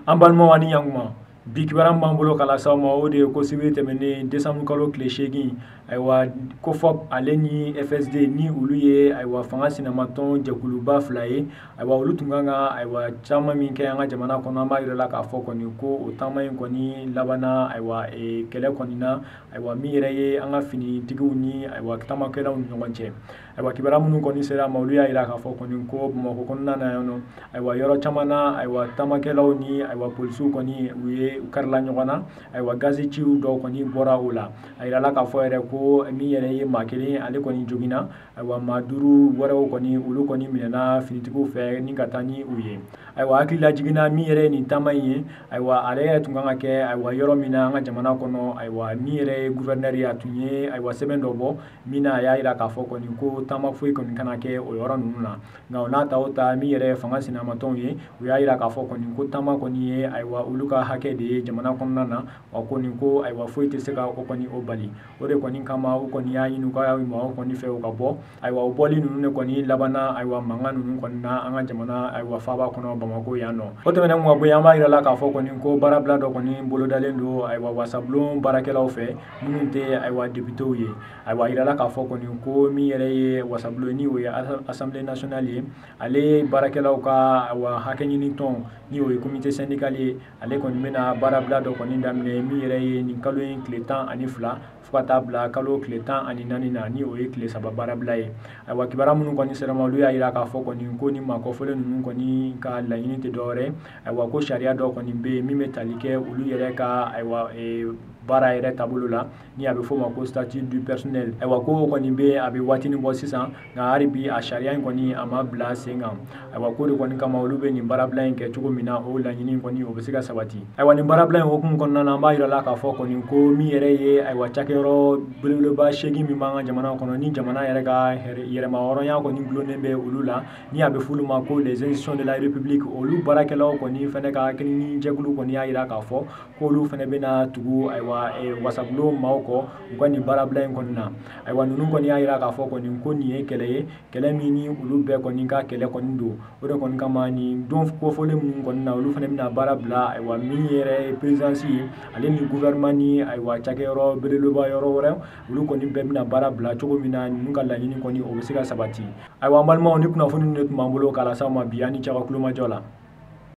An balimaw ani ɲankuma, bi kibaruya min b'an bolo k'a lase aw ma, o de ye ko sibiri tɛmɛnen décembre kalo tile 8, ayiwa, COFOP ale ni FSD, ni olu ye, ayiwa, fanga sinamatɔn jɛkuluba fila ye, ayiwa, olu tun kan ka, ayiwa, caman min kɛ an ka jamana kɔnɔ, an b'a yira la k'a fɔ kɔni ko o taama in kɔni labanna, ayiwa, kɛlɛ kɔni na, ayiwa, min yɛrɛ ye an ka finitigiw ni, ayiwa, taamakɛlaw ni ɲɔgɔn cɛ. Ayiwa, kibaruya minnu kɔni sera ma, olu y'a yira k'a fɔ kɔni ko Bamakɔ kɔnɔna na yan nɔ, ayiwa, yɔrɔ caman na, ayiwa, taamakɛlaw ni, ayiwa, polisiw kɔni, u ye u karila ɲɔgɔn na. Ayiwa, gazi ciw dɔw kɔni bɔra o la. A yirala k'a fɔ yɛrɛ ko min yɛrɛ ye maa kelen, ale kɔni joginna. Ayiwa, maa 5 wɛrɛw kɔni, olu kɔni minɛna finitigiw fɛ ni ka taa ni u ye. Ayiwa, hakili lajiginna min yɛrɛ ye nin taama in ye, ayiwa, ale yɛrɛ tun kan ka kɛ, ayiwa, yɔrɔ min na an ka jamana kɔnɔ, ayiwa, min yɛrɛ ye gouverneur ye, a tun ye, ayiwa, sɛbɛn dɔ bɔ min na a y'a yira k'a fɔ kɔni ko taama foyi kɔni kana kɛ o yɔrɔ ninnu na. Nka o n'a ta o ta, min yɛrɛ ye fanga sinamatɔnw ye, u y'a yira k'a fɔ kɔni ko taama kɔni ye, ayiwa, olu ka hakɛ de ye jamana kɔnɔna na, wa kɔni ko, ayiwa, foyi tɛ se ka o kɔni o bali. O de kɔni kama, u kɔni y'a ɲini u ka maaw kɔni fɛ u ka bɔ. Ayiwa, o bɔli ninnu de kɔni labanna, ayiwa, mankan ninnu kɔni na an ka jamana, ayiwa, faaba kɔnɔ Bamakɔ yan nɔ. O tɛmɛnen ka bɔ yen, an b'a yira la k'a fɔ kɔni ko baarabila dɔ kɔni bolodalen don, ayiwa, wasabulon baarakɛlaw fɛ minnu tɛ, ayiwa, députéw ye. Ayiwa, a yirala k'a fɔ kɔni ko min yɛrɛ ye wasabulon, ni o ye Assemblée nationale ye, ale baarakɛlaw ka, ayiwa, hakɛ ɲini tɔn, ni o ye comité syndical ye, ale kɔni bɛna baarabila dɔ kɔni daminɛ min yɛrɛ ye nin kalo in tile 12 fo ka taa bila kalo tile 14 na, ni o ye tile 3 baarabila ye. Ayiwa, kibaruya minnu kɔni sera ma, olu y'a yira k'a fɔ kɔni ko ni maa kɔfɔlen ninnu kɔni ka laɲini tɛ dɔwɛrɛ, ayiwa, ko sariya dɔ kɔni bɛ yen min bɛ tali kɛ olu yɛrɛ ka, ayiwa, baara yɛrɛ taabolo la, ni a bɛ f'o ma ko statut du personnel. Ayiwa, ko o kɔni bɛ yen, a bɛ waatinin bɔ sisan, nka hali bi a sariya in kɔni a ma bila sen kan. Ayiwa, ko de kɔni kama olu bɛ nin baarabila in kɛ cogo min na, o laɲini kɔni o bɛ se ka sabati. Ayiwa, nin baarabila in hukumu kɔnɔna na, an b'a yira la k'a fɔ kɔni ko min yɛrɛ ye, ayiwa, cakɛyɔrɔ belebeleba 8 min b'an ka jamana kɔnɔ, ni jamana yɛrɛ ka yɛrɛma hɔrɔnya kɔni gulonnen bɛ olu la, ni a bɛ f'olu ma ko les institutions de la République, olu baarakɛlaw kɔni fɛnɛ ka hakilini jɛkulu kɔni y'a yira k'a fɔ k'olu fɛnɛ bɛna tugu, ayiwa, wasabulon maaw kɔ u ka nin baarabila in kɔni na. Ayiwa, ninnu kɔni y'a yira k'a fɔ kɔni ko nin ye kɛlɛ ye, kɛlɛ min ni olu bɛɛ kɔni ka kɛlɛ kɔni don. O de kɔni kama nin don kofɔlen minnu kɔni na, olu fɛnɛ bɛna baara bila, ayiwa, min yɛrɛ ye présidence ye, ale ni gouvernement ni, ayiwa, cakɛyɔrɔ belebeleba yɔrɔ wɛrɛ, olu kɔni bɛɛ bɛna baara bila cogo min na ninnu ka laɲini kɔni o bɛ se ka sabati. Ayiwa, an balimaw, ni kunnafoni ninnu de tun b'an bolo k'a lase aw ma bi. An ni cɛ ka kulomajɔ la.